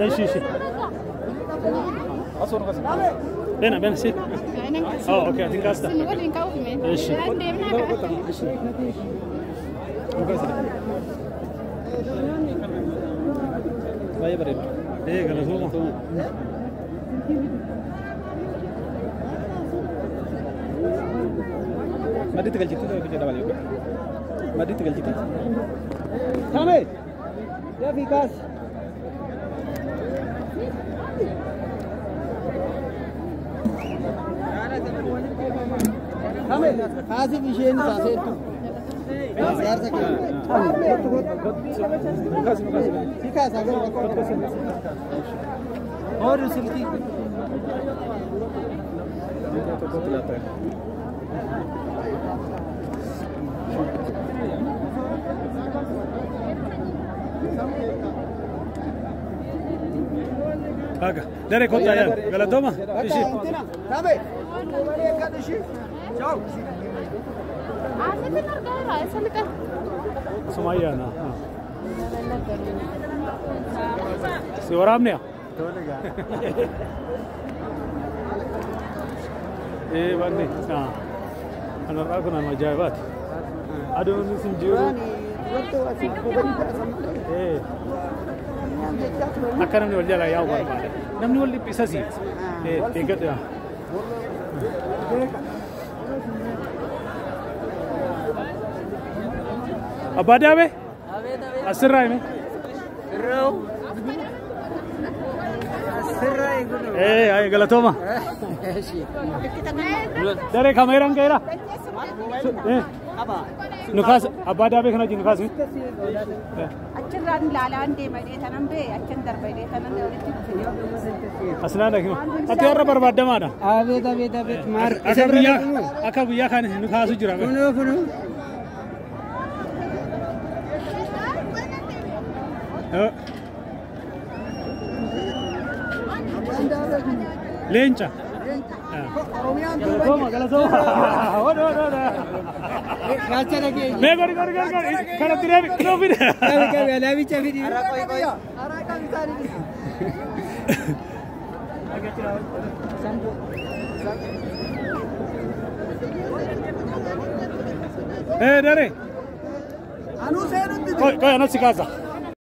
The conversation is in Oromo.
Eshi eshi. Bena bena si. Oh, okay, atin kaasta. Eshi. Baay'ee bareeda. Ee galatooma. Maddiitti galchitee tokkicha dabalee. Maddiitti galchitee. Taame! Dafii kaas. Taame! Kaasiif isheen taaseettu. Jaarsa kee. Si kaasa gara Horu silkii. Akka daree kottaa yaa galatooma. Eshi. Taame! Ciao. Sumayyaa na. Si waraabne yaa? Ee wanni kanarraa kun nama ajaa'ibaati. Aduun sin jiru. Ee akka namni wal jalaa yaa'u barbaada. Namni wal dhiphisasi. Ee eeggadhu yaa. Abbaa Daabee? Asirraa hime. Ee ay galatooma. Daree kaameeraan ka'eera. Nu kaas abbaa Daabee kana wajjin nu kaas. Achirraan ilaalaan deema jedhee tanan bee achin darba jedhee tanan walitti dhufe. Asnaa dhaqima. Ati warra barbaadamaadha. Abeet abeet abeet maar Akka guyyaa kan nu kaasu jira. Kunoo kunoo. Leenca. Galatooma galatooma. Odo odo odo. Gaachana keenya. Mee gori gori gori gori kanatti deebi. Noo fide. Qabi qabi alaabicha fidi. Ee daree. Anuu seenutti Qoy qoy anatti kaasa.